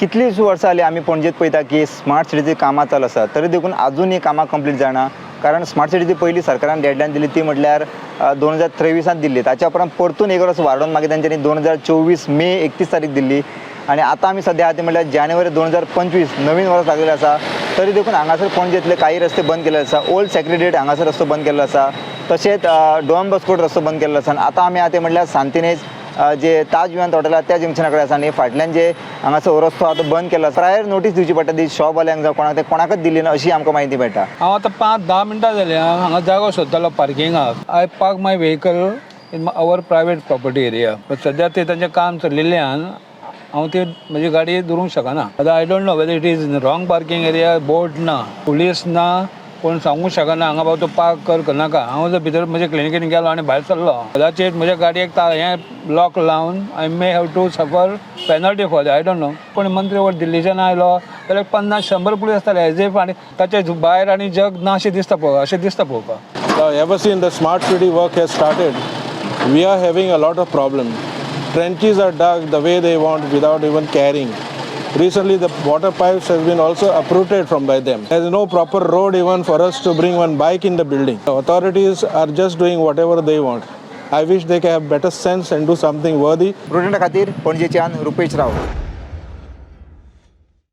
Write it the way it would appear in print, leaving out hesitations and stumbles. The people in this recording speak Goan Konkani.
कितलींच वर्सां जालीं आमी पणजेत पळयता की स्मार्ट सिटीची कामां चालू आसा, तरी देखून आजून ही कामां कंप्लीट जायना. कारण स्मार्ट सिटीची पयली सरकारान डेडलायन दिली ती म्हटल्यार 2023त दिल्ली. ताच्या उपरांत परतून एक वर्स वाडोवन मागीर तेंच्यांनी 2024 मे 31 तारीख दिल्ली आनी आतां आमी सद्या आहा ती म्हटल्यार जानेवारी 2025, नवीन वर्स लागलेलें आसा. तरी देखून हांगासर पणजेंतले काही रस्ते बंद केल्ले आसा. ओल्ड सेक्रेटेरिएट हांगासर रस्तो बंद केल्लो आसा, तशेंच डॉन बॉस्को रस्तो बंद केल्लो आसा. आनी आतां आमी आहा ते म्हटल्यार सांतिनेज जे ताज विवांत हॉटेल आहा त्या जंक्शना कडेन आसा आनी फाटल्यान जे हांगासर रस्तो आहा तो बंद केल्लो आसा. प्रायर नोटीस दिवची पडटा ती शॉपवाल्यांक जावं कोणाक, ते कोणाकच दिली ना अशी आमकां म्हायती मेळटा. हांव आतां 5-10 मिनटां जालीं हांव हांगा जागो सोदतालो पार्किंगाक. I park my vehicle in our private property area. सद्या ते तांचें काम चलिल्ल्यान हांव ती म्हजी गाडी दवरूंक शकना. आतां I don't know whether it is in wrong parking area. Board ना, पुलीस ना, कोण सांगूंक शकना हांगा बाबा तूं पार्क कर, करनाका. हांव जर भितर म्हज्या क्लिनिकेन गेलो आनी भायर सरलो, कदाचीत म्हज्या गाडयेक हें लॉक लावन I may have to suffer penalty for. I don't know. कोण मंत्री वर दिल्लीच्यान आयलो जाल्यार 50-100 पुलीस आसताले एज if आनी ताचे भायर आनी जग ना अशें दिसता पळोवपाक, अशें दिसता पळोवपाक. Now, ever since the smart city work has started, we are having a lot of problem. Trenches are dug the way they want without even caring. Recently, the water pipes has been also uprooted from by them. There is no proper road even for us to bring one bike in the building. The authorities are just doing whatever they want. I wish they can have better sense and do something worthy. प्रुडंटा खातीर पणजेच्यान रुपेश राव.